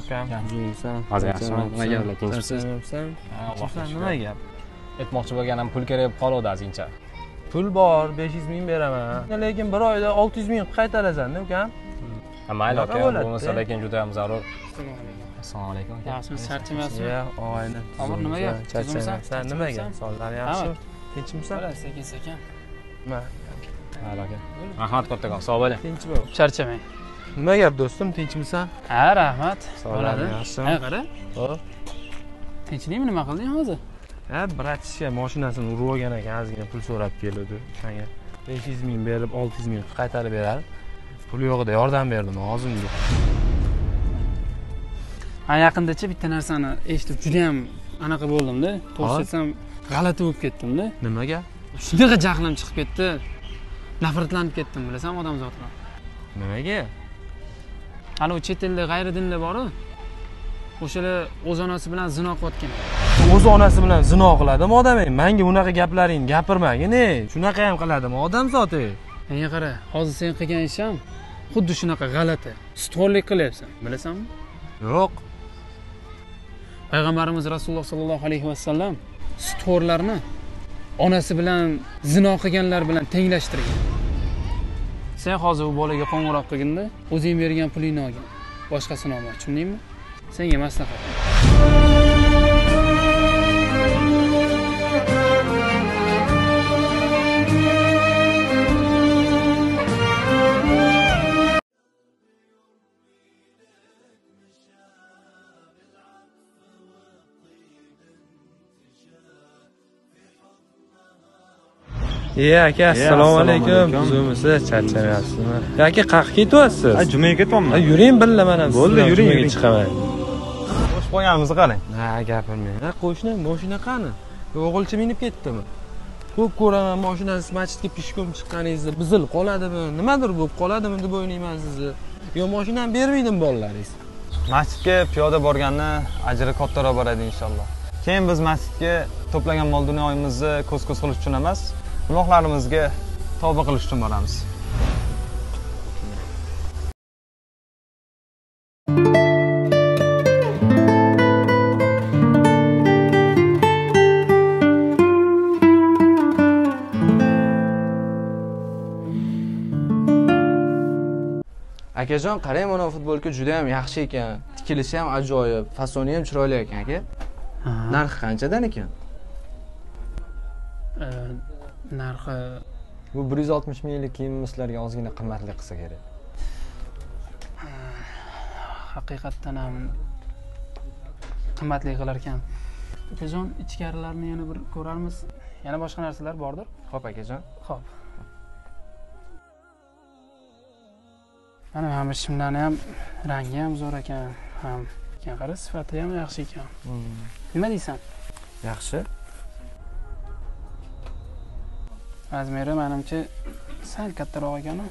Ukam. Tuzukmisan? Hozir yaxshiman. Nima gaplar, tinchmisiz? Charchamayapsan? Nima gap? Aytmoqchi bo'lganim pul kerak bo'lib qoluvdi ozgincha. Pul bor, 500 ming beraman. Lekin bir oyda 600 ming qaytarasan-da, ukam. Ha, mayli aka, bo'lmasa lekin juda ham zarur. Assalomu alaykum. Assalomu alaykum aka. Yaxshimisiz, charchamayapsizmi? Yo'q, og'ayni. Amir, nima gap? Charchamayapsan, nima gap? Sonlar yaxshi. Tinchmisan? Bo'ladi, sekin-sekin. Nima? Mayli aka. Rahmat kattakon, sog' bo'ling. Tinch bo'l. Charchamang. Nima gap do'stim, tinchmisan? Ha, rahmat. Bo'ladi. Yaxshimi? Ha, qara. Xo'p. Tinchlikmi, nima qilding hozir? Ha, bratishka mashinasini urib olgan ekan, ozgina pul so'rab keldi. O'shanga 500 ming berib, 600 ming qaytarib beradi. Pul yo'g'ida yordam berdim hozirga. Ha, yaqindacha bitta narsani eshitib juda ham anaqa bo'ldimda. To'g'ri aytsam, g'alati bo'lib ketdim-da. Nimaga? Shunaqa jahlim chiqib ketdi. Nafratlanib ketdim, bilasanmi, odamzoddan. Nimaga? Hali u chet elda g'ayridinlar bor-ku. O'shalar o'z onasi bilan zino qilayotgan. O'z onasi bilan zino qiladimi odam? Menga unaqa gaplaringni gapirmagin, ey. Shunaqa ham qiladimi odam zoti? Menga qara, hozir sen qilgan ish ham xuddi shunaqa g'alati. Sutxo'rlik qilyapsan, bilasanmi? Yo'q. Payg'ambarimiz Rasululloh sollallohu alayhi vasallam sutxo'rlarni onasi bilan zino qilganlar bilan tenglashtirgan. Sen hozir u bolaga qo'ng'iroq qilganda o'zing bergan pulingni olgin, boshqasini olma, tushundingmi? Senga maslahat. Aka, assalomu alaykum. Tuzukmisiz? Charchamayapsizmi? Aka, qayerga ketyapsiz? Ha, jumaga ketyapman. Ha, yuring birga mana. Bo'ldi, yuring, chiqaman. Qo'shib qo'yganimizni qarang. Ha, gapirmang. Ha, qo'shni, mashina qani? O'g'ilcha minib ketdimi? Ko'p ko'raman, mashinasiz masjidga pishkom chiqqaningizni buzil qoladimi, nimadir bo'lib qoladimi deb o'ylayman sizni. Yo, mashinani bermaydimi bolalaringiz? Masjidga piyoda borganni ajri kattaroq boradi inshaalloh. Keyin biz masjidga to'plagan mol dunyomizni ko'z-ko'z qilish uchun emas, gunohlarimizga tavba qilish uchun boramiz. Akajon, qarang, mana futbolka juda ham yaxshi ekan. Tikilishi ham ajoyib, fasoni ham chiroyli ekan, aka. Narxi qanchadan ekan? Narxi bu 160 minglik kiyimni sizlarga ozgina qimmatli qilsa kerak. Haqiqatdan ham qimmatli qilar ekan. Akajon, ichkarilarni yana bir ko'rarmiz. Yana boshqa narsalar bordir? Xo'p, akajon. Xo'p. Mana bu shimlarni ham rangi ham zo'r ekan, ham qara, sifati ham yaxshi ekan. Nima deysan? Yaxshi. Razmeri menimcha sal kattaroq ekan-ku.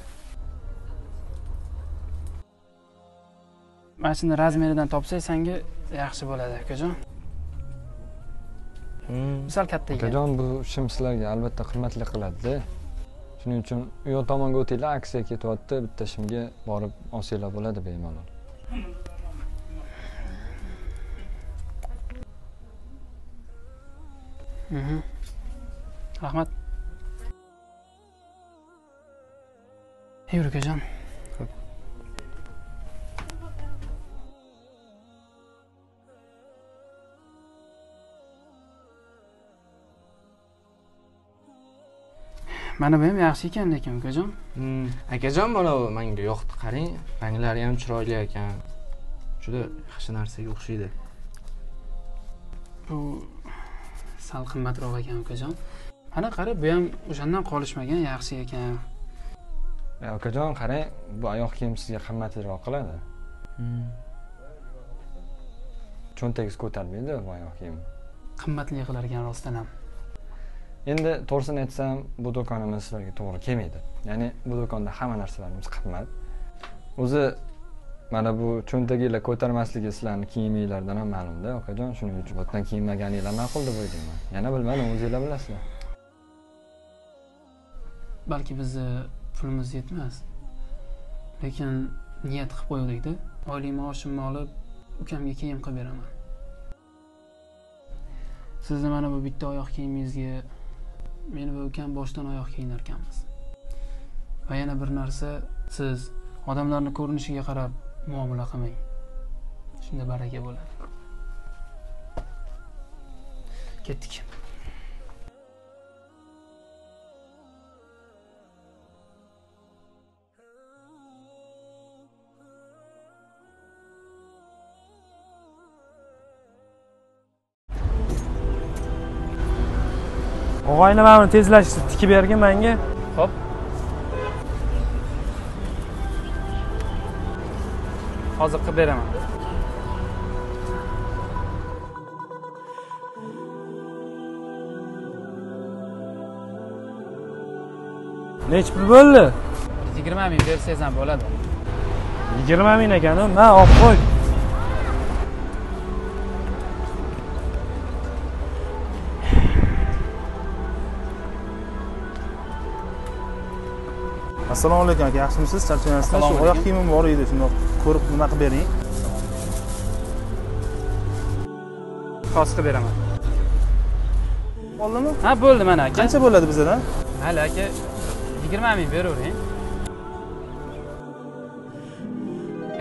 Mana shuni razmeridan topsak senga yaxshi bo'ladi, akajon. Sal katta ekan. Akajon, bu shim sizlarga albatta qimmatli qiladi-da. Shuning uchun u yoq tomonga o'tinglar, aksiya ketyapti, bitta shimga borib olsanglar bo'ladi bemalol. Rahmat. Yur, akajon. Mana bu ham yaxshi ekan lekin, akajon. Akajon, mana bu menga yoqdi, qarang, ranglari ham chiroyli ekan. Juda yaxshi narsaga o'xshaydi. Bu sal qimmatroq ekan, akajon. Mana qara, bu ham o'shandan qolishmagan, yaxshi ekan. Akajon, qarang, bu oyoq kiyim sizga qimmatliroq qiladi. Cho'ntagingiz ko'tarmaydi bu oyoq kiyim. Qimmatli qilar ekan rostdan ham. Endi to'g'risini aytsam, bu do'konimiz sizlarga to'g'ri kelmaydi. Ya'ni bu do'konda hamma narsalarimiz qimmat. O'zi mana bu cho'ntaginglar ko'tarmasligi sizlarning kiyiminglardan ham ma'lum-da, okajon. Shuning uchun botdan kiyinmaganinglar ma'qul deb o'ylayman. Yana bilmadim, o'zinglar bilasizlar. Balki bizni pulimiz yetmas. Lekin niyat qilib qo'ydik-da. Oylik maoshimni olib, ukamga kiyim qilib beraman. Sizni mana bu bitta oyoq kiyimingizga men va ukam boshdan oyoq kiyinar ekanmiz. Va yana bir narsa, siz odamlarni ko'rinishiga qarab muomala qilmang. Shunda baraka bo'ladi. Ketdik. Og'ayni mana buni tezlashtirib tikib bergin menga. Xo'p. Hozir qilib beraman. Necha pul bo'ldi? 20 ming bersangiz ham bo'ladi. 20 ming ekan-ku, ma olib qo'y. Assalomu alaykum aka, yaxshimisiz? Charchamayapsizmi? Shu oyoq kiyimim bor edi, shuni ko'rib nima qilib bering. Hozir qilib beraman. Bo'ldimi? Ha, bo'ldi mana aka. Qancha bo'ladi bizdan? Hali aka 20 ming beravering.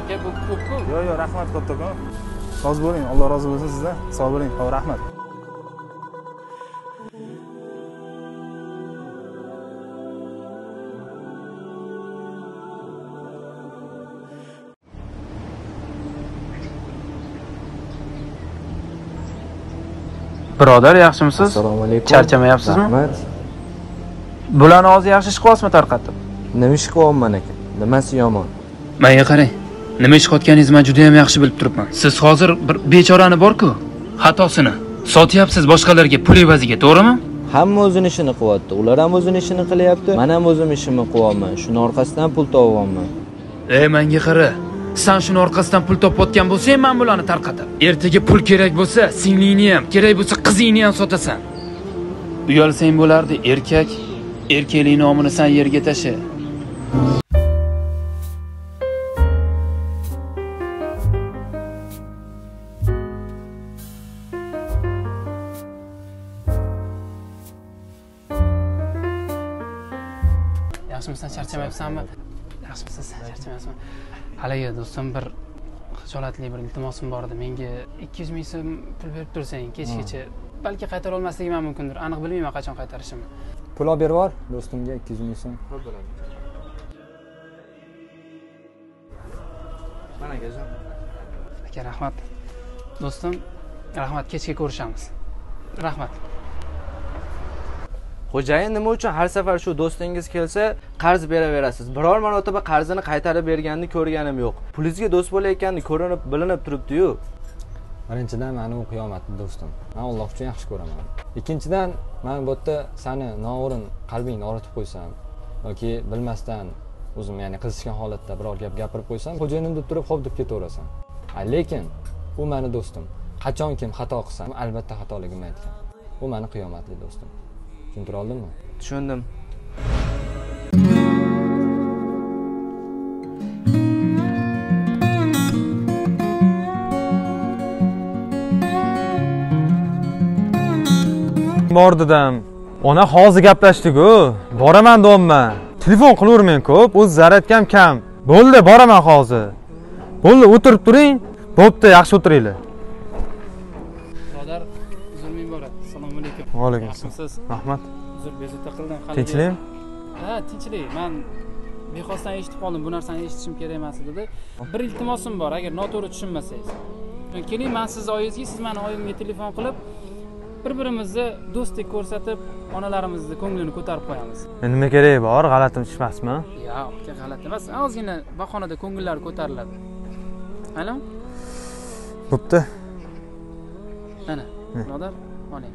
Aka, bu ko'p-ku. Yo'q, yo'q, rahmat kattakon. Rozi bo'ling, Alloh rozi bo'lsin sizdan. Sog' bo'ling, xo'p, rahmat. Birodar, yaxshimisiz? Assalomu alaykum. Charchamayapsizmi? Rahmat. Bularni hozir yaxshi ish qilyapsizmi tarqatib? Nima ish qilyapman aka? Nimasi yomon? Menga qarang. Nima ish qilayotganingizni men juda ham yaxshi bilib turibman. Siz hozir bir bechorani bor-ku, xatosini sotyapsiz boshqalarga pul evaziga, to'g'rimi? Hamma o'zini ishini qilyapti. Ular ham o'zini ishini qilyapti. Men ham o'zim ishimni qilyapman. Shuni orqasidan pul topyapman. Ey, menga qara. Sen shuni orqasidan pul topayotgan bo'lsang, men bularni tarqatib. Ertaga pul kerak bo'lsa, singlingni ham, kerak bo'lsa qizingni ham sotasan. Uyalsang bo'lardi, erkak. Erkaklik nomini sen yerga tasha. Yaxshimisan, charchamayapsanmi? Yaxshimisan, charchamayapsanmi? Haligi do'stim, bir xijolatli bir iltimosim bor edi. Menga 200 ming so'm pul berib tursang, kechgacha. Balki qaytara olmasligim ham mumkindir. Aniq bilmayman qachon qaytarishimni. Pul olib berib yubor do'stimga 200 ming so'm. Xo'p, bo'ladi. Mana akajon. Aka, rahmat. Do'stim, rahmat, kechga ko'rishamiz. Rahmat. Xo'jayin, nima uchun har safar shu do'stingiz kelsa qarz beraverasiz? Biror marotaba qarzini qaytarib berganini ko'rganim yo'q. Pulingizga do'st bo'layotganini ko'rinib, bilinib turibdi-yu. Birinchidan, meni u qiyomatli do'stim. Men Alloh uchun yaxshi ko'raman. Ikkinchidan, men bu yerda seni noo'rin qalbingni og'ritib qo'ysam yoki bilmasdan o'zim, ya'ni qizishgan holatda biror gap gapirib qo'ysam, xo'jayinim deb turib xo'p deb ketaverasan. Lekin u meni do'stim. Qachon kim xato qilsam, albatta xatoligimni aytgan. U meni qiyomatli do'stim. Tushuntira oldimmi? Tushundim. Bor dedim. Ona hozir gaplashdik-ku. Boraman deyapman. Telefon qilavermang ko'p, o'z zaryadkam kam. Bo'ldi, boraman hozir. Bo'ldi, o'tirib turing. Bo'pti, yaxshi o'tiringlar. Birodar, uzr ming bor. Assalomu alaykum. Va alaykum assalom. Rahmat. Uzr, bezovta qildim. Tinchlikmi? Ha, tinchlik. Men bexosdan eshitib qoldim. Bu narsani eshitishim kerak emas edi. Bir iltimosim bor, agar noto'g'ri tushunmasangiz. Keling, men siz oyingizga, siz meni oyimga telefon qilib, bir-birimizni do'stlik ko'rsatib, onalarimizni ko'nglini ko'tarib qo'yamiz. Nima keragi bor? G'alatim tushmasmi? Yo'q, aka, g'alati emas. Ozgina bahonada ko'ngillar ko'tariladi. Alo? Bo'pti. Mana, birodar, oling.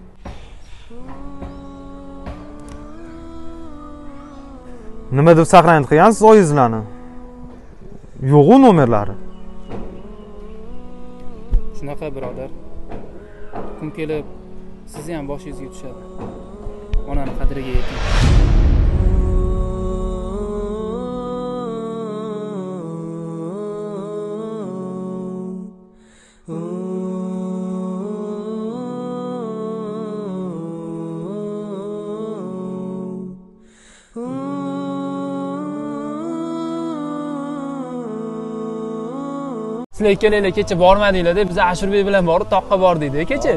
Nima deb saqlanib qilgansiz oyingizlarni? Yo'q-u nomerlari. Shunaqa birodar. Kun kelib sizni ham boshingizga tushadi. Onani qadriga yeting. Sizlar ikkalanglar kecha bormadinglar deb biz Ashurbek bilan borib toqqa bordik kecha.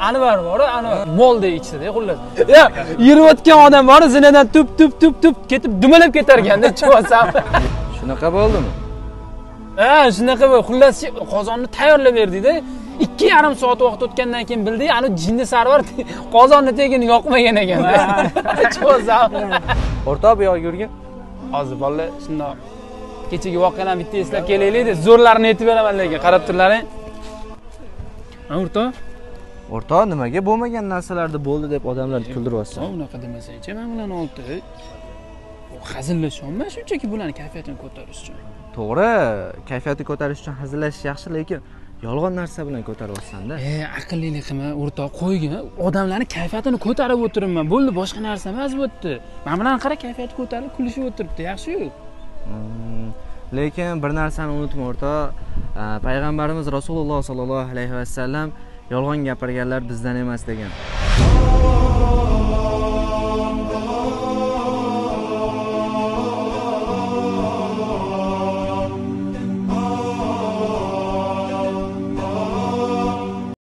Anvar bor, Anvar molda ichdi-da xullas. Ya, yurayotgan odam bor, zinadan tup tup tup tup ketib dumalab ketar ekanda, tushsam. Shunaqa bo'ldimi? Ha, shunaqa bo'ldi. Xullas qozonni tayyorlab berdik-da. 2,5 soat vaqt o'tgandan keyin bildik, ana jinni sarvar qozonni tegini yoqmagan ekanda. Tushsam. O'rtoq bu yoqqa yurgin. Hozir bolalar shundoq kechagi voqealarni bitta eslab kelaylik-da, zo'rlarini aytib beraman lekin qarab turlaring. O'rtoq. O'rtoq, nimaga bo'lmagan narsalarni bo'ldi deb odamlarni kuldiryapsan? Unaqa demasang-chi, men bularni oldi. Hazillashyapman shunchaki bularni kayfiyatini ko'tarish uchun. To'g'ri, kayfiyatni ko'tarish uchun hazillashish yaxshi, lekin yolg'on narsa bilan ko'taryapsan-da. Aqllilik qilma, o'rtoq, qo'ygin. Odamlarni kayfiyatini ko'tarib o'tiribman. Bo'ldi, boshqa narsa emas bu yerda. Mana bularni qara, kayfiyati ko'tarilib kulishib o'tiribdi, yaxshi-yu. Lekin bir narsani unutma o'rtoq, payg'ambarimiz Rasululloh sollallohu alayhi vasallam yolg'on gapirganlar bizdan emas degan.